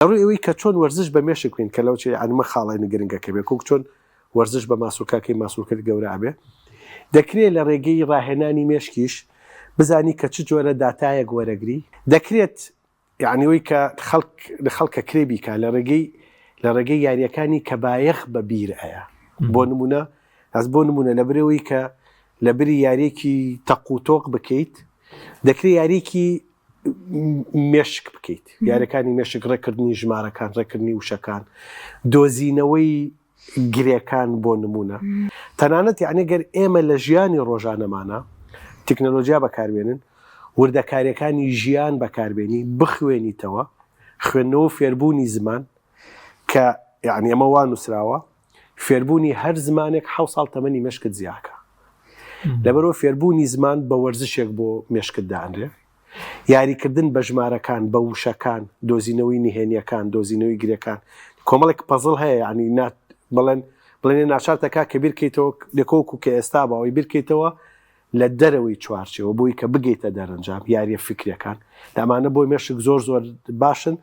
لە ڕووی ئەوەی کە چۆن وەرزش بە مێشک بکەین کە لەو چێ یانی من خاڵانی گرنگەکە بێ کوک چۆن وەرزش بە ماسولکەکەی ماسولکەت گەورە ئەبێ دەکرێ لە ڕێگەی ڕاهێنانی مێشکیش بزانی کە چ جۆرە داتایەک وەرەگری دەکرێت یعنی ئەوەی کە خەڵک لە خەڵکە کرێ بیکا لە ڕێگەی لە ڕێگەی یاریەکانی کە بایەخ بە بیر ئەیە بۆ نمونە ئەس بۆ نمونە لە برەوەی کە لە بری یاریەکی تەق و تۆق بکەیت دەکرێت یاریکی مێشک بکەیت یاریەکانی مێشک ڕێکردنی ژمارەکان ڕێکردنی وشەکان دۆزینەوەی گرێکان بۆ نمونە تەنانەت یعنی گەر ئێمە لە ژیانی ڕۆژانەمانە تەکنەلۆژیا بەکاربێنن وردەکاریەکانی ژیان بەکاربێنی بخوێنیتەوە خوێندنەوە فێربوونی زمان کە یعنی ئەمە وا نووسراوە فێربوونی هەر زمانێک حە ساڵ تەمەنی مشکت زیاکە لەبەرەوە فێربوونی زمان بە وەرزشێک بۆ مێشکت دانرێ یاریکردن بە ژمارەکان، بە وشەکان، دۆزینەوەی نهێنیەکان، دۆزینەوەی گرێکان، کۆمەڵێک پەزڵ هەیە یانی نا بڵێن بڵێن ناچارت دەکا کە بیرکەیتەوە لەکۆکو کە ئێستا باوەی بیرکەیتەوە لە دەرەوەی چوارچێوە بۆی کە بگەیتە دەرەنجام یاریە فیکریەکان لەمانە بۆ مێشک زۆر زۆر باشن.